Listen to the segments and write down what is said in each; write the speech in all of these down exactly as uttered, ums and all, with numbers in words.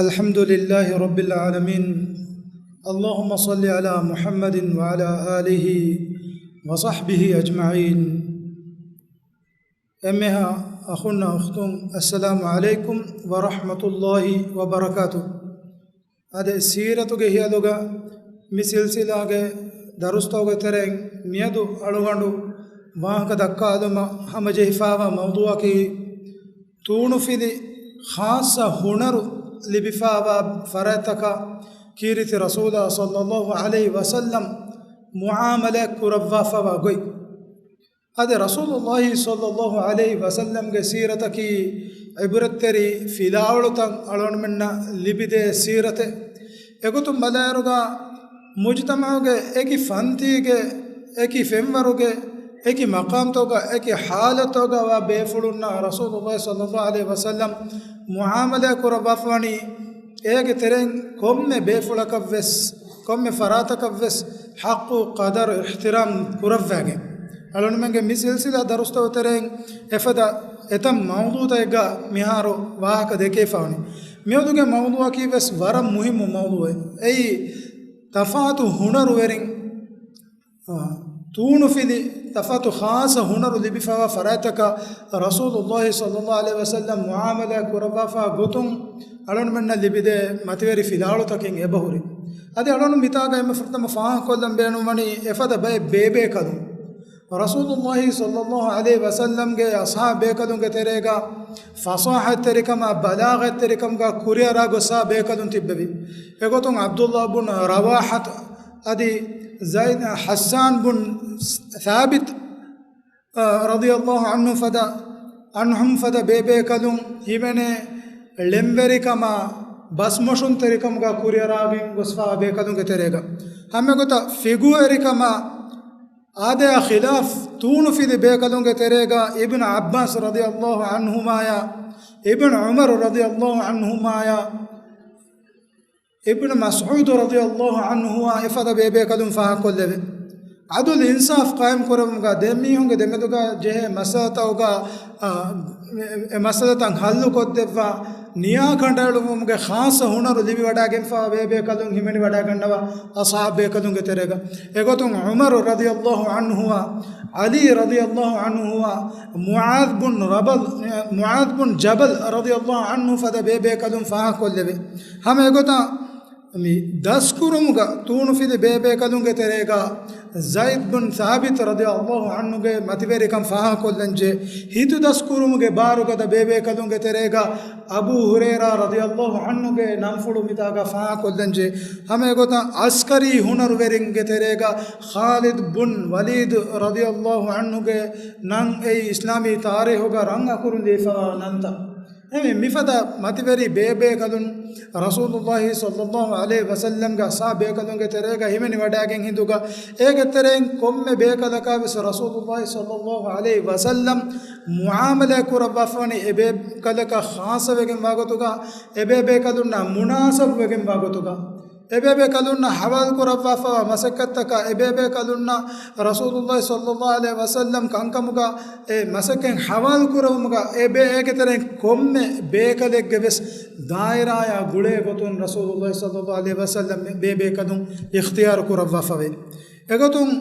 الحمد لله رب العالمين. اللهم صل على محمد وعلى آله وصحبه أجمعين. އެންމެހާ އަޚުންނާ އުޚްތުން، އައްސަލާމު ޢަލައިކުމް ވަރަޙްމަތުﷲި ވަބަރަކާތު. އަދި ސީރަތުގެ ހިޔަލުގަ މި ސިލްސިލާގެ ދަރުސްތަކުގެ ތެރެއިން މިއަދު އަޅުގަނޑު ވާހަކަ ދައްކާލުމަށް ހަމަޖެހިފާވާ މައުޟޫޢަކީ، ތޫނުފިލި ޚާއްޞަ ހުނަރު ލިބިފާވާ ފަރާތްތަކާ ކީރިތި ރަސޫލާ ޞައްލައްލާހު ޢަލައިހި ވަސައްލަމް މުޢާމަލާތް ކުރައްވާފަވާ ގޮތް. އަދި ރަސޫލުﷲި ޞައްލައްލާހު ޢަލައިހި ވަސައްލަމްގެ ސީރަތަކީ ޢިބްރަތްތެރި ފިލާވަޅުތައް އަޅުގަނޑުމެންނަށް ލިބިދޭ ސީރަތެއް. އެގޮތުން ބަލާއިރުގަ މުޖުތަމަޢުގެ އެކި ފަންތީގެ، އެކި ފެންވަރުގެ، އެކި މަޤާމްތަކުގަ، އެކި ޙާލަތުތަކުގަ ވާ ބޭފުޅުންނާ ރަސޫލުﷲި ޞައްލައްލާހު ޢަލައިހި ވަސައްލަމް މުޢާމަލާތް ކުރައްވާފަވަނީ އޭގެ ތެރެއިން ކޮންމެ ބޭފުޅަކަށްވެސް، ކޮންމެ ފަރާތަކަށްވެސް ޙައްޤު ޤަދަރު އިޙްތިރާމް ކުރައްވާގެން. އަޅުގަނޑުމެންގެ މި ސިލްސިލާ ދަރުސްތަކުގެ ތެރެއިން އެފަދަ އެތައް މައުޟޫޢުތަކެއްގަ މިހާރު ވާހަކަ ދެކޭފަވަނީ. މިއަދުގެ މައުޟޫޢަކީ ވެސް ވަރަށް މުހިއްމު މައުޟޫޢެއް. އެއީ، ތަފާތު ހުނަރުވެރިން، އާ، ތޫނުފިލި ތަފާތު ޚާއްޞަ ހުނަރު ލިބިފަވާ ފަރާތްތަކާ ރަސޫލުﷲި ޞައްލައްލާހު ޢަލައިހި ވަސައްލަމް މުޢާމަލާތް ކުރައްވާފަ ގޮތުން އަޅުގަނޑުމެންނަށް ލިބިދޭ މަތިވެރި ފިލާވަޅުތަކެއް އެބަހުރި. އަދި އަޅުގަނޑު މިތާގަ އެންމެ ފުރަތަމަ ފާހަގަކޮށްލަން ބޭނުންވަނީ އެފަދަ ބައެއް ބޭބޭކަލުން. ރަސޫލުﷲި ޞައްލައްލާހު ޢަލައިހި ވަސައްލަމްގެ އަޞްޙާބު ބޭކަލުންގެ ތެރޭގަ ފަޞާޙަތްތެރިކަމާ ބަލާޣަތްތެރިކަމުގަ ކުރިއަރާ ގޮސްފަ ބޭކަލުން ތިއްބެވި. އެގޮތުން ޢަބްދުﷲ ބުން ރަވާޙަތު އަދި ޒައިދް، ޙައްސާން ބުން ޘާބިތު، އަ، ރަޟިޔަﷲ ޢަންހު ފަދަ، ޢަންހުމް ފަދަ ބޭބޭކަލުން ހިމެނޭ ޅެންވެރިކަމާ ބަސްމޮށުންތެރިކަމުގަ ކުރިއަރާގެން ގޮސްފަ ބޭކަލުންގެ ތެރޭގަ. ހަމައެގޮތަށް ފިގުވެރިކަމާ އާދަޔާ ޚިލާފް ތޫނުފިލި ބޭކަލުންގެ ތެރޭގަ އިބްނު ޢައްބާސް ރަޟިޔަﷲ ޢަންހުމާޔާ، އިބްނު ޢުމަރު ރަޟިޔަﷲ ޢަންހުމާޔާ، އިބްނު މަސްޢޫދު ރަޟިޔަﷲ ޢަންހުއާ އެފަދަ ބޭބޭކަލުން ފާހަގަކޮށްލެވޭ. ޢަދުލު އިންސާފް ޤާއިމް ކުރެއްވުމުގަ ދެންމީހުންގެ ދެމެދުގަ ޖެހޭ މައްސަލަތަކުގަ، އާ، އެ، އެ މައްސަލަތައް ޙައްލުކޮށްދެއްވާ، ނިޔާ ކަނޑައެޅުއްވުމުގެ ޚާއްޞަ ހުނަރު ލިބިވަޑައިގެންފާ ބޭބޭކަލުން ހިމެނިވަޑައިގަންނަވާ އަޞްޙާބު ބޭކަލުންގެ ތެރޭގަ. އެގޮތުން ޢުމަރު ރަޟިޔަﷲ ޢަންހުއާ، ޢަލީ ރަޟިޔަﷲ ޢަންހުއާ، މުޢާޛް ބުން ރަބަލް، މުޢާޛް ބުން ޖަބަލް ރަޟިޔަﷲ ޢަންހު ފަދަ ބޭބޭކަލުން ފާހަގަކޮށްލެވޭ. ހަމަ އެގޮތަށް މި ދަސްކުރުމުގަ ތޫނުފިލި ބޭބޭކަލުންގެ ތެރޭގަ ޒައިދް ބުން ޘާބިތު ރަޟިޔަﷲ ޢަންހުގެ މަތިވެރިކަން ފާހަގަކޮށްލަންޖެ، ހިތުދަސްކުރުމުގެ ބާރުގަދަ ބޭބޭކަލުންގެ ތެރޭގަ އަބޫ ހުރައިރާ ރަޟިޔަﷲ ޢަންހުގެ ނަންފުޅު މިތާގަ ފާހަގަކޮށްލަންޖެ، ހަމަ އެގޮތަށް ޢަސްކަރީ ހުނަރުވެރިންގެ ތެރޭގަ ޚާލިދު ބުން ވަލީދު ރަޟިޔަﷲ ޢަންހުގެ ނަން އެއީ އިސްލާމީ ތާރީޚުގަ ރަން އަކުރުން ލިބިފަވާ ނަންތައް. އެހެންވެ، މިފަދަ މަތިވެރި ބޭބޭކަލުން ރަސޫލުﷲ ޞައްލަﷲ ޢަލައިހި ވަސައްލަމްގެ އަޞްޙާބު ބޭކަލުންގެ ތެރޭގަ ހިމެނިވަޑައިގެން ހިނދުގަ، އޭގެ ތެރެއިން ކޮންމެ ބޭކަލަކާ ވެސް ރަސޫލުﷲ ޞައްލަﷲ ޢަލައިހި ވަސައްލަމް މުޢާމަލާތް ކުރައްވާފަވަނީ އެ ބޭކަލަކަށް ޚާއްޞަވެގެން ވާގޮތުގަ، އެ ބޭބޭކަލުންނާ މުނާސަބުވެގެން ވާގޮތުގަ. އެބޭބޭކަލުންނަށް ޙަވާލުކުރައްވާފައިވާ މަސައްކަތްތަކާ އެބޭބޭކަލުންނަށް ރަސޫލުﷲ ޞައްލަﷲ ޢަލައިހި ވަސައްލަމް ކަންކަމުގަ އެ މަސައްކަތް ޙަވާލުކުރެއްވުމުގަ އެ ބޭ-، އޭގެ ތެރެއިން ކޮންމެ ބޭކަލެއްގެ ވެސް ދާއިރާޔާ ގުޅޭ ގޮތުން ރަސޫލުﷲ ޞައްލަﷲ ޢަލައިހި ވަސައްލަމް ބޭބޭކަލުން އިޚްތިޔާރު ކުރައްވާފަވޭ. އެގޮތުން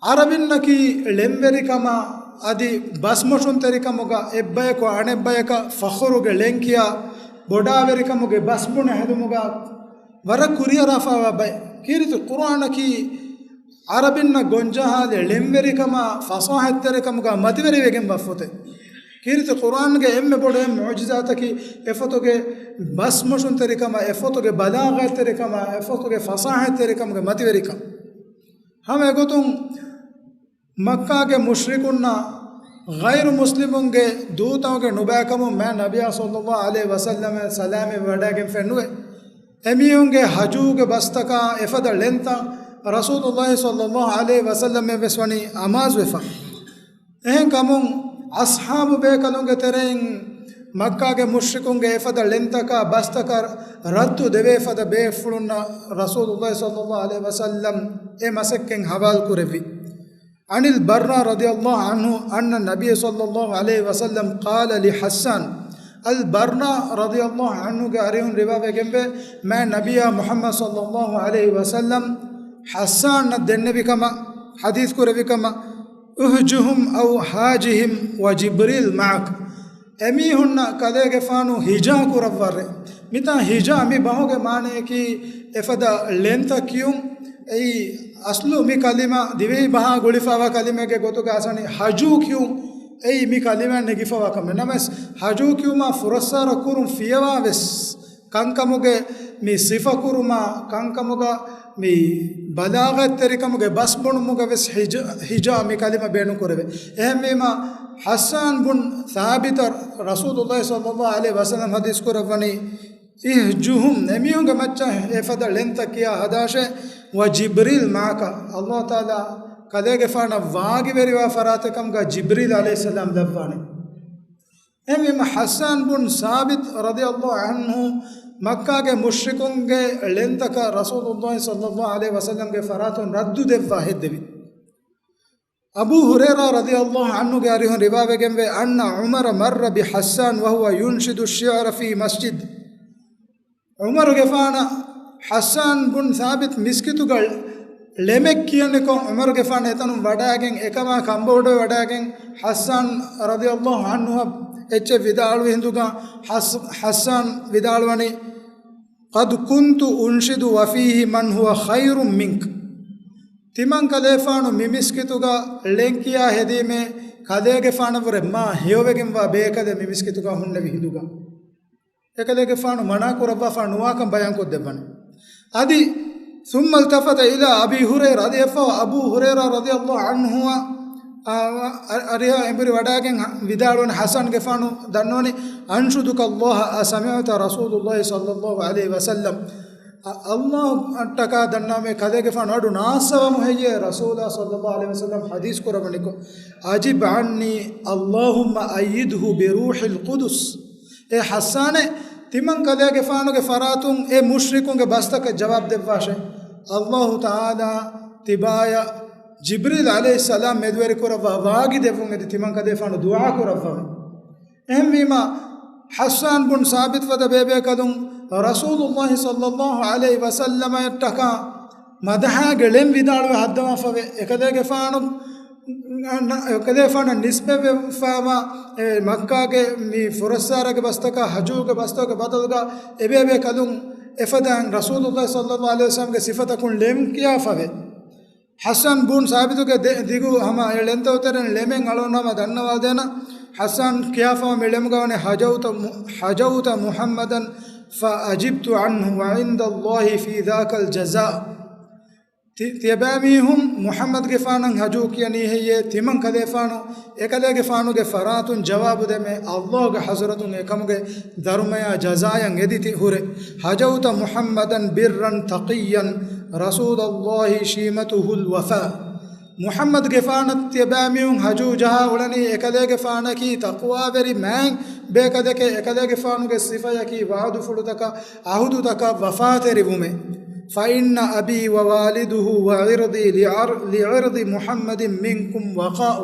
ޢަރަބިންނަކީ ޅެންވެރިކަމާ އަދި ބަސްމޮށުންތެރިކަމުގަ އެއްބަޔަކު އަނެއްބަޔަކަށް ފަޚުރުގެ ޅެން ކިޔާ ބޮޑާވެރިކަމުގެ ބަސްބުނެ ހެދުމުގަ ވަރަށް ކުރިއަރާފައިވާ ބައެއް. ކީރިތި ޤުރުއާނަކީ ޢަރަބިންނަށް ގޮންޖަހާލި ޅެންވެރިކަމާ ފަޞާޙަތްތެރިކަމުގަ މަތިވެރިވެގެންވާ ފޮތެއް. ކީރިތި ޤުރުއާންގެ އެންމެ ބޮޑު އެއް މުޢުޖިޒާތަކީ އެފޮތުގެ ބަސްމޮށުންތެރިކަމާ، އެފޮތުގެ ބަލާޣަތްތެރިކަމާ، އެފޮތުގެ ފަޞާޙަތްތެރިކަމުގެ މަތިވެރިކަން. ހަމަ އެގޮތުން މައްކާގެ މުޝްރިކުންނާ ޣައިރު މުސްލިމުންގެ ދޫތަކުގެ ނުބައިކަމުން މާތް ނަބިއްޔާ ޞައްލަﷲ ޢަލައިހި ވަސައްލަމަށް ސަލާމަތްވެ ވަޑައިގެން ފެނުވޭ. އެމީހުންގެ ހަޖޫގެ ބަސްތަކާ އެފަދަ ޅެންތައް ރަސޫލުﷲ ޞައްލަﷲ ޢަލައިހި ވަސައްލަމަށް ވެސް ވަނީ އަމާޒުވެފަ. އެހެންކަމުން އަޞްޙާބު ބޭކަލުންގެ ތެރެއިން މައްކާގެ މުޝްރިކުންގެ އެފަދަ ޅެންތަކާ ބަސްތަކަށް ރައްދު ދެވޭ ފަދަ ބޭފުޅުންނަށް ރަސޫލުﷲ ޞައްލަﷲ ޢަލައިހި ވަސައްލަމް އެ މަސައްކަތް ޙަވާލު ކުރެއްވި. عن البراء رضي الله عنه أن النبي صلى الله عليه وسلم قال لحسان، އަލް ބަރާ ރަޟިޔަﷲ ޢަންހުގެ އަރިހުން ރިވާވެގެންވޭ، މާތް ނަބިއްޔާ މުޙައްމަދު ޞައްލަﷲ ޢަލައިހި ވަސައްލަމް ޙައްސާނަށް ދެންނެވި ކަމަށް، ޙަދީޘް ކުރެއްވި ކަމަށް، احجهم أو حاجهم وجبريل معك. އެމީހުންނަށް ކަލޭގެފާނު ހިޖާ ކުރައްވާށޭ. މިތާ ހިޖާ މި ބަހުގެ މާނަޔަކީ އެފަދަ ޅެންތައް ކިޔުން. އެއީ އަސްލު މި ކަލިމަ ދިވެހި ބަހާ ގުޅިފައިވާ ކަލިމައެއްގެ ގޮތުގަ އަސަނި ހަޖޫ ކިޔުން. އެއީ މި ކަލިމައަށް ނެގިފައިވާ ކަމެއް. ނަމަވެސް ހަޖޫ ކިޔުމާ ފުރައްސާރަ ކުރުން ފިޔަވާ ވެސް ކަންކަމުގެ މި ސިފަކުރުމާ، ކަންކަމުގަ މި ބަލާޣަތްތެރިކަމުގެ ބަސް ބުނުމުގަ ވެސް ހިޖާ، ހިޖާ މި ކަލިމަ ބޭނުންކުރެވޭ. އެހެންވީމާ، ޙައްސާން ބުން ސާބިތަށް ރަސޫލުﷲ ޞައްލަﷲ ޢަލައިހި ވަސައްލަމް ޙަދީޘް ކުރައްވަނީ، احجهم، އެމީހުންގެ މައްޗަށް އެފަދަ ޅެންތައް ކިޔާ ހަދާށޭ، وجبريل معك، ﷲ ތަޢާލާ ކަލޭގެފާނަށް ވާގިވެރިވާ ފަރާތެއް ކަމުގަ ޖިބްރީލް ޢަލައިހިއްސަލާމް ލައްވާނެ. އެހެންވީމަ، ޙައްސާން ބުން ސާބިތް ރަޟިޔަﷲ ޢަންހު މައްކާގެ މުޝްރިކުންގެ ޅެންތަކަށް ރަސޫލުﷲ ޞައްލަﷲ ޢަލައިހި ވަސައްލަމްގެ ފަރާތުން ރައްދު ދެއްވާ ހެއްދެވި. އަބޫ ހުރައިރާ ރަޟިޔަﷲ ޢަންހުގެ އަރިހުން ރިވާވެގެންވޭ، أن عمر مر بحسان وهو ينشد الشعر في مسجد. ޢުމަރުގެފާނަށް ޙައްސާން ބުން ސާބިތް މިސްކިތުގަ ޅެމެއް ކިޔަނިކޮށް، ޢުމަރުގެފާނު އެތަނުން ވަޑައިގެން، އެކަމާ ކަނބޮޑުވެ ވަޑައިގެން، ޙައްސާން ރަޟިޔަﷲ ޢަންހުއަށް އެއްޗެއް ވިދާޅުވި ހިނދުގަ، ޙައްސް-، ޙައްސާން ވިދާޅުވަނީ، قد كنت أنشد وفيه من هو خير منك. ތިމަން ކަލޭފާނު މި މިސްކިތުގަ ޅެން ކިޔާ ހެދީމޭ، ކަލޭގެފާނަށްވުރެ މާ ހެޔޮވެގެންވާ ބޭކަލެއް މި މިސްކިތުގަ ހުންނެވި ހިނދުގަ. އެކަލޭގެފާނު މަނާ ކުރައްވާފާ ނުވާކަން ބަޔާންކޮށްދެއްވަން. އަދި، ثم التفت إلى أبي هريرة، އަދި އެއަށްފަހު އަބޫ ހުރައިރާ ރަޟިޔަﷲ ޢަންހުއަށް، އަ، އަ، އަރިހަށް އެނބުރި ވަޑައިގެން ވިދާޅުވަން، ޙައްސާންގެފާނު ދަންނަވަނީ، أنشدك الله أسمعت رسول الله صلى الله عليه وسلم. އަ، ﷲ އަށްޓަކާ ދަންނަވަމޭ، ކަލޭގެފާނު އަޑު ނާއްސަވަމު ހެއްޔޭ ރަސޫލާ ޞައްލަﷲ ޢަލައިހި ވަސައްލަމް ޙަދީޘް ކުރައްވަނިކޮށް، أجب عني اللهم أيده بروح القدس. އޭ ޙައްސާނޭ، ތިމަން ކަލޭގެފާނުގެ ފަރާތުން އެ މުޝްރިކުންގެ ބަސްތަކަށް ޖަވާބު ދެއްވާށޭ. ﷲ ތަޢާލާ ތިބާޔަށް ޖިބްރީލް ޢަލައިހިއްސަލާމް މެދުވެރި ކުރައްވާ ވާގި ދެއްވުން އެދި ތިމަން ކަލޭފާނު ދުޢާ ކުރައްވަމޭ. އެހެންވީމާ، ޙައްސާން ބުން ސާބިތް ފަދަ ބޭބޭކަލުން ރަސޫލުﷲ ޞައްލަﷲ ޢަލައިހި ވަސައްލަމައަށްޓަކާ މަދަޙާގެ ޅެން ވިދާޅުވެ ހައްދަވާފަވޭ. އެކަލޭގެފާނު، އެކަލޭފާނަށް ނިސްބަތްވެފައިވާ، އެ، މައްކާގެ މި ފުރައްސާރަގެ ބަސްތަކާ ހަޖޫގެ ބަސްތަކުގެ ބަދަލުގަ އެބޭބޭކަލުން އެފަދައިން ރަސޫލުﷲ ޞައްލަﷲ ޢަލައިހި ވަސައްލަމްގެ ސިފަތަކުން ޅެން ކިޔާފަވޭ. ޙައްސާން ބުން ސާބިތުގެ ދެ-، ދިގު ހަމަ އެ ޅެންތައް ތެރެއިން ޅެމެއް އަޅުގަނޑުމެން ދަންނަވާދޭނަން. ޙައްސާން ކިޔާފަވާ މި ޅެމުގަ ވަނީ، حجوت م-، حجوت محمدا فأجبت عنه وعند الله في ذاك الجزاء. ތި-، ތިޔަބައިމީހުން މުޙައްމަދުގެފާނަށް ހަޖޫ ކިޔަނީ ހެއްޔޭ؟ ތިމަން ކަލޭފާނު އެކަލޭގެފާނުގެ ފަރާތުން ޖަވާބު ދެމޭ، ﷲގެ ޙަޟްރަތުން އެކަމުގެ ދަރުމަޔާ ޖަޒާޔަށް އެދި ތި ހުރޭ. حجوت محمدا برا تقيا رسول الله شيمته الوفاء. މުޙައްމަދުގެފާނަށް ތިޔަބައިމީހުން ހަޖޫ ޖަހާ އުޅެނީ އެކަލޭގެފާނަކީ ތަޤްވާވެރި މާތް ބޭކަލެކޭ، އެކަލޭގެފާނުގެ ސިފަޔަކީ ވަޢުދުފުޅުތަކަށް، ޢަހުދުތަކަށް ވަފާތެރިވުމޭ. فإن أبي ووالده وعرضي لعر-، لعرض محمد منكم وقاء.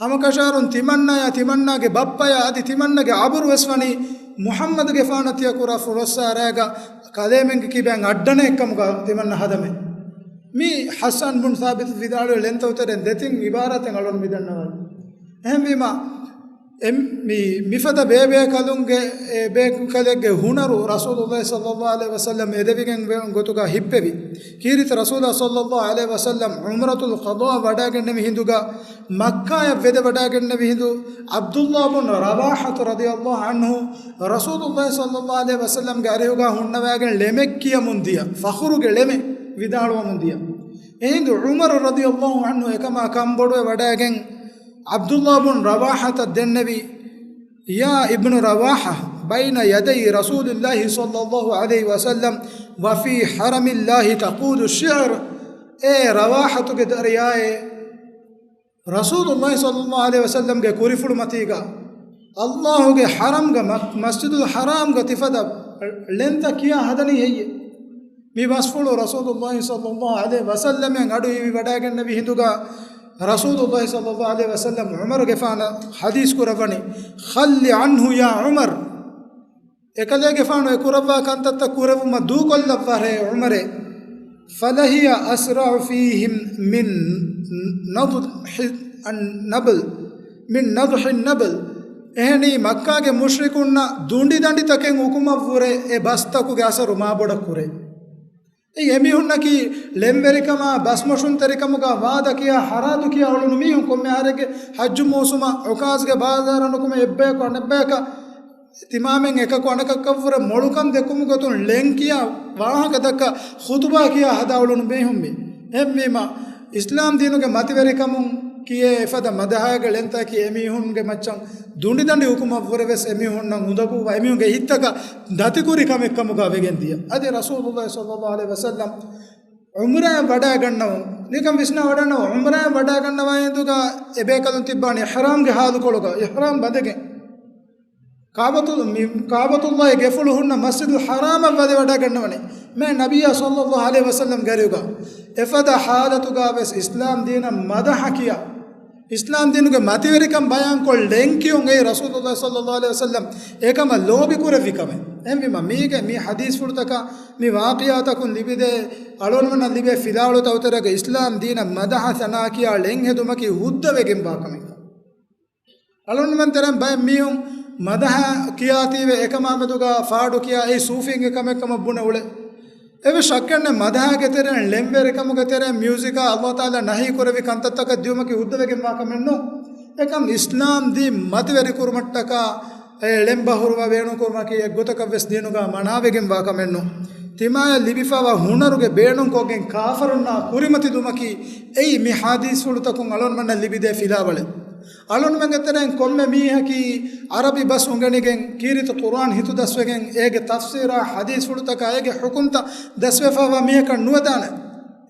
ހަމަކަށަވަރުން ތިމަންނަޔާ، ތިމަންނާގެ ބައްޕަޔާ އަދި ތިމަންނަގެ އަބުރު ވެސް ވަނީ މުޙައްމަދުގެފާނަށް ތިޔަ ކުރާ ފުރައްސާރައިގަ ކަލޭމެންގެ ކިބައިން އައްޑަނެއްކަމުގަ ތިމަންނަ ހަދަމޭ. މި ޙައްސާން ބުން ސާބިތު ވިދާޅުވި ޅެންތައް ތެރެއިން ދެތިން ޢިބާރާތެއް އަޅުން މިދަންނަވަނީ. އެހެންވީމާ، އެ މި، މިފަދަ ބޭބޭކަލުންގެ، އެ ބޭކަލެއްގެ ހުނަރު ރަސޫލުﷲ ޞައްލަﷲ ޢަލައިހި ވަސައްލަމް އެދެވިގެން ވެ-، ގޮތުގަ ހިއްޕެވި. ކީރިތި ރަސޫލާ ޞައްލަﷲ ޢަލައިހި ވަސައްލަމް ޢުމްރަތުލް ޤަޟާ ވަޑައިގެންނެވި ހިނދުގަ، މައްކާޔަށް ވެދެ ވަޑައިގެންނެވި ހިނދު، ޢަބްދުﷲ ބުން ރަވާޙަތު ރަޟިޔަﷲ ޢަންހު ރަސޫލުﷲ ޞައްލަﷲ ޢަލައިހި ވަސައްލަމްގެ އަރިހުގަ ހުންނަވައިގެން ޅެމެއް ކިޔަމުން ދިޔަ، ފަޚުރުގެ ޅެމެއް ވިދާޅުވަމުން ދިޔަ. އެހިނދު ޢުމަރު ރަޟިޔަﷲ ޢަންހު އެކަމާ ކަންބޮޑުވެ ވަޑައިގެން، ޢަބްދުﷲ ބުން ރަވާޙަތަށް ދެންނެވި، يا ابن رواحة، بين يدي رسول الله صلى الله عليه وسلم وفي حرم الله تقول الشعر. އޭ ރަވާޙަތުގެ ދަރިޔާއޭ، ރަސޫލުﷲ ޞައްލަﷲ ޢަލައިހި ވަސައްލަމްގެ ކުރިފުޅުމަތީގަ، ﷲގެ ޙަރަމްގަ، މަ-، މަސްޖިދުލް ޙަރާމްގަ ތިފަދަ ޅެންތައް ކިޔާ ހަދަނީ ހެއްޔޭ؟ މި ބަސްފުޅު ރަސޫލުﷲ ޞައްލަﷲ ޢަލައިހި ވަސައްލަމް އަޑު އިވި ވަޑައިގެންނެވި ހިނދުގަ، ރަސޫލުﷲ ޞައްލަﷲ ޢަލައިހި ވަސައްލަމް ޢުމަރުގެފާނަށް ޙަދީޘް ކުރައްވަނީ، "خل عنه يا عمر." އެކަލޭގެފާނު އެ ކުރައްވާ ކަންތައްތައް ކުރެވުމަށް ދޫކޮށްލައްވާށޭ ޢުމަރޭ. "فلهي أسرع فيهم من نضح النبل، من نضح النبل." އެހެނީ މައްކާގެ މުޝްރިކުންނަށް ދުނޑިދަނޑިތަކެއް އުކުމަށްވުރެ އެ ބަސްތަކުގެ އަސަރު މާބޮޑަށް ކުރޭ. އެއީ އެމީހުންނަކީ ޅެންވެރިކަމާ ބަސްމޮށުންތެރިކަމުގަ ވާދަ ކިޔާ ހަރާދު ކިޔާ އުޅުނު މީހުން ކޮންމެ އަހަރެއްގެ ޙައްޖު މޫސުމަށް ޢުކާޒުގެ ބާޒާރަށް ނުކުމެ އެއްބަޔަކު އަނެއްބަޔަކަށް ތިމާމެން އެކަކު އަނެކަކަށްވުރެ މޮޅުކަން ދެކުމުގެ ގޮތުން ޅެން ކިޔާ ވާހަކަ ދައްކާ ޚުތުބާ ކިޔާ ހަދާ އުޅުނު މީހުން މީ. އެހެންވީމަ، އިސްލާމް ދީނުގެ މަތިވެރިކަމުން ކިޔޭ އެފަދަ މަދަހާގެ ޅެންތަކީ އެމީހުންގެ މައްޗަށް ދުނޑިދަނޑި އުކުމަށްވުރެވެސް އެމީހުންނަށް އުނދަގޫވާ އެމީހުންގެ ހިތްތަކަށް ދަތިކުރި ކަމެއްކަމުގަ ވެގެން ދިޔަ. އަދި ރަސޫލުﷲ ޞައްލަﷲ ޢަލައިހި ވަސައްލަމް ޢުމްރާއަށް ވަޑައިގަންނަވަން، ނިކަން ވިސްނާ ވަޑަންނަވަން، ޢުމްރާއަށް ވަޑައިގަންނަވާ އިނދުގަ އެބޭކަލުން ތިއްބާނީ އިޙްރާމްގެ ޙާލުކޮޅުގަ، އިޙްރާމް ބަނދެގެން. ކާބަތު-، މި-، ކާބަތުﷲގެ ގެފުޅު ހުންނަ މަސްޖިދުލް ޙަރާމަށް ވަދެ ވަޑައިގަންނަވަނީ. މޭ ނަބިއްޔާ ޞައްލަﷲ ޢަލައިހި ވަސައްލަމް ގަރިއުގަ އެފަދަ ޙާލަތުގަ ވެސް އިސްލާމް ދީނަށް މަދަޙަ ކިޔާ، އިސްލާމް ދީނުގެ މަތިވެރިކަން ބަޔާންކޮށް ޅެން ކިޔުން އެއީ ރަސޫލުﷲ ޞައްލަﷲ ޢަލައިހި ވަސައްލަމް އެކަމަށް ލޯބިކުރެއްވި ކަމެއް. އެހެންވީމަ، މީގެ މި ޙަދީޘްފުޅުތަކާ މި ވާޤިޢާތަކުން ލިބިދޭ އަޅުގަނޑުމެންނަށް ލިބޭ ފިލާވަޅުތައް އޮތެރޭގަ އިސްލާމް ދީނަށް މަދަޙަ ސަނާ ކިޔާ ޅެން ހެދުމަކީ ހުއްދަވެގެންވާ ކަމެއް. އަޅުގަނޑުމެން ތެރެއިން ބައެއް މީހުން މަދަޙަ ކިޔާތީވެ އެކަމާމެދުގަ ފާޑު ކިޔާ އެއީ ސޫފީންގެ ކަމެއްކަމަށް ބުނެ އުޅޭ. އެވެސް ޝައްކެއްނެތް، މަދަޙާގެ ތެރެއިން، ޅެންވެރިކަމުގެ ތެރެއިން، މިއުޒިކާ ﷲ ތަޢާލާ ނަހީ ކުރެއްވި ކަންތައްތަކަށް ދިޔުމަކީ ހުއްދަވެގެންވާ ކަމެއް ނޫން. އެކަމް އިސްލާމް ދީން މަތިވެރިކުރުމަށްޓަކާ އެ ޅެން ބަހުރުވާ ބޭނުންކުރުމަކީ އެއްގޮތަކަށް ވެސް ދީނުގަ މަނާވެގެންވާ ކަމެއް ނޫން. ތިމާޔަށް ލިބިފައިވާ ހުނަރުގެ ބޭނުންކޮށްގެން ކާފަރުންނާ ކުރިމަތިލުމަކީ އެއީ މި ޙަދީޘްފުޅުތަކުން އަޅުގަނޑުމެންނަށް ލިބިދޭ ފިލާވަޅެއް. އަޅުގަނޑުމެންގެ ތެރެއިން ކޮންމެ މީހަކީ ޢަރަބި ބަސް އުނގެނިގެން، ކީރިތި ޤުރުއާން ހިތުދަސްވެގެން، އޭގެ ތަފްސީރާ ޙަދީޘްފުޅުތަކާ އޭގެ ޙުކުމްތައް ދަސްވެފައިވާ މީހަކަށް ނުވެދާނެ.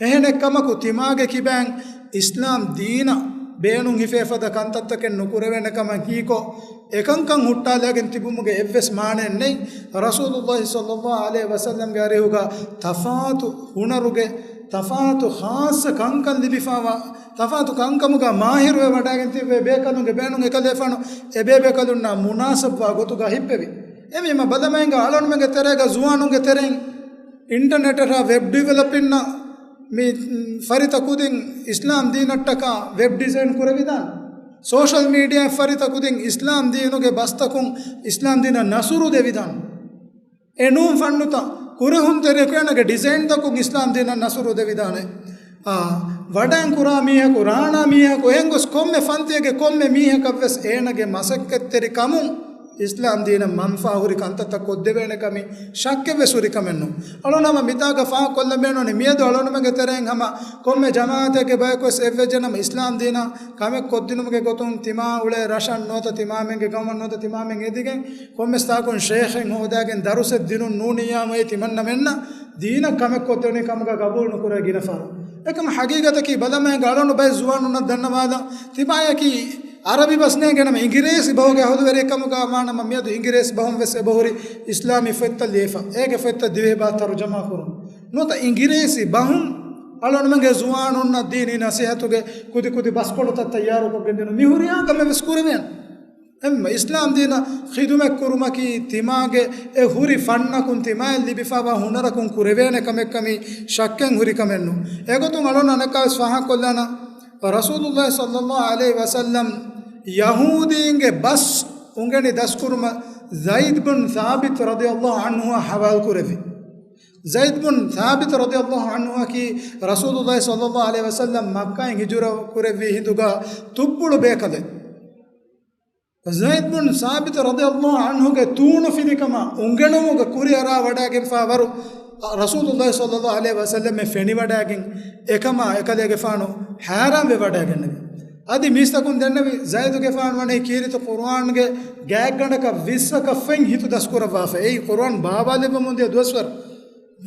އެހެނެއްކަމަކު، ތިމާގެ ކިބައިން އިސްލާމް ދީނަށް ބޭނުން ހިފޭ ފަދަ ކަންތައްތަކެއް ނުކުރެވޭނެ ކަމަށް ހީކޮށް، އެކަންކަން ހުއްޓާލައިގެން ތިބުމުގެ އެއްވެސް މާނައެއް ނެތް. ރަސޫލުﷲ ޞައްލަﷲ ޢަލައިހި ވަސައްލަމްގެ އަރިހުގަ ތަފާތު ހުނަރުގެ، ތަފާތު ޚާއްޞަ ކަންކަން ލިބިފައިވާ، ތަފާތު ކަންކަމުގަ މާހިރުވެ ވަޑައިގެން ތިއްބެވި ބޭކަލުންގެ ބޭނުން އެކަލޭފާނު އެބޭބޭކަލުންނާ މުނާސަބްވާ ގޮތުގަ ހިއްޕެވި. އެމީމަ ބަލަމައިންގަ އަޅުގަނޑުމެންގެ ތެރޭގަ ޒުވާނުންގެ ތެރެއިން އިންޓަރނެޓަށާ ވެބް ޑިވެލޮޕިންނަށް މި ފަރިތަ ކުދިން އިސްލާމް ދީނަށްޓަކާ ވެބް ޑިޒައިން ކުރެވިދާނެ. ސޯޝަލް މީޑިއާ ފަރިތަ ކުދިން އިސްލާމް ދީނުގެ ބަސްތަކުން އިސްލާމް ދީނަށް ނަސުރު ދެވިދާނެ. އެ ނޫން ފަންނުތައް، ކުރެހުންތެރިޔަކު އޭނަގެ ޑިޒައިންތަކުން އިސްލާމް ދީނަށް ނަސުރު ދެވިދާނެ. އާ، ވަޑައިން ކުރާ މީހަކު، ރާނާ މީހަކު، އެހެން ގޮސް ކޮންމެ ފަންތިއެއްގެ ކޮންމެ މީހަކަށްވެސް އޭނަގެ މަސައްކަތްތެރިކަމުން އިސްލާމް ދީނަށް މަންފާ ހުރި ކަންތައްތައް ކޮށްދެވޭނެ ކަމީ ޝައްކެއްވެސް ހުރި ކަމެއް ނޫން. އަޅުން ހަމަ މިތާގަ ފާހަގަކޮށްލަން ބޭނުންވަނީ، މިއަދު އަޅުންމެންގެ ތެރެއިން ހަމަ ކޮންމެ ޖަމާއަތެއްގެ ބަޔަކުވެސް އެއްވެއްޖެނަމަ އިސްލާމް ދީނަށް ކަމެއް ކޮށްދިނުމުގެ ގޮތުން ތިމާ އުޅޭ ރަށަށް ނުވަތަ ތިމާމެންގެ ގައުމަށް ނުވަތަ ތިމާމެން އެދިގެން ކޮންމެސް ތާކުން ޝޭޚެއް ހޯދާގެން ދަރުސެއް ދިނުން ނޫނިއްޔާމު އެއީ ތިމަންނަމެންނަށް ދީނަށް ކަމެއް ކޮށްދެވެނީ ކަމުގަ ގަބޫލު ނުކުރޭ ގިނަ ފަހަރު. އެކަމަ ހަގީގަތަކީ ބަލަމައިންގަ އަޅުން ބައެއް ޒުވާނުންނަށް ދަންނަވާލަން، ތިބާޔަކީ ޢަރަބި ބަސް ނޭނގެނަމަ އިނގިރޭސި ބަހުގެ އަހުލުވެރި ކަމުގަ ވާނަމަ، މިއަދު އިނގިރޭސި ބަހުން ވެސް އެބަހުރި އިސްލާމީ ފޮތްތައް ލިޔެފަ، އޭގެ ފޮތްތައް ދިވެހިބަހަށް ތަރުޖަމާ ކުރުން. ނުވަތަ އިނގިރޭސި ބަހުން އަޅުގަނޑުމެންގެ ޒުވާނުންނަށް ދީނީ ނަސޭހަތުގެ ކުދި ކުދި ބަސްކޮޅުތައް ތައްޔާރުކޮށްގެން ދިނުން މި ހުރިހާ ކަމެއް ވެސް ކުރެވޭނެ. އެންމެ އިސްލާމް ދީނަށް ޚިދުމަތް ކުރުމަކީ ތިމާގެ އެ ހުރި ފަންނަކުން ތިމާއަށް ލިބިފައިވާ ހުނަރަކުން ކުރެވޭނެ ކަމެއްކަމީ ޝައްކެއް ހުރި ކަމެއް ނޫން. އެގޮތުން އަޅުން އަނެއްކާވެސް ފާހަގަކޮށްލާނަން، ރަސޫލުﷲ ޞައްލަﷲ ޢަލައިހި ވަސައްލަމް ޔަހޫދީންގެ ބަސް އުނގެނި ދަސްކުރުމަށް ޒައިދް ބުން ސާބިތް ރަޟިޔަﷲ ޢަންހުއާ ޙަވާލު ކުރެއްވި. ޒައިދް ބުން ސާބިތް ރަޟިޔަﷲ ޢަންހުއަކީ ރަސޫލުﷲ ޞައްލަﷲ ޢަލައިހި ވަސައްލަމް މައްކާއިން ހިޖުރަ ކުރެއްވި ހިނދުގަ ތުއްޕުޅު ބޭކަލެއް. ޒައިދް ބުން ސާބިތް ރަޟިޔަﷲ ޢަންހުގެ ތޫނުފިލިކަމާ އުނގެނުމުގެ ކުރިއަރާ ވަޑައިގެންފާވަރު ރަސޫލުﷲ ޞައްލަﷲ ޢަލައިހި ވަސައްލަމަށް ފެނިވަޑައިގެން އެކަމާ އެކަލޭގެފާނު ހައިރާންވެ ވަޑައިގެންނެވި. އަދި މީސްތަކުން ދެންނެވި، ޒައިދުގެފާނު ވަނީ ކީރިތި ޤުރުއާންގެ ގާތްގަނޑަކަށް ވިއްސަކަށް ފެން ހިތުދަސްކުރައްވާފަ. އެއީ ޤުރުއާން ބާވާލެއްވަމުން ދިޔަ ދުވަސްވަރު.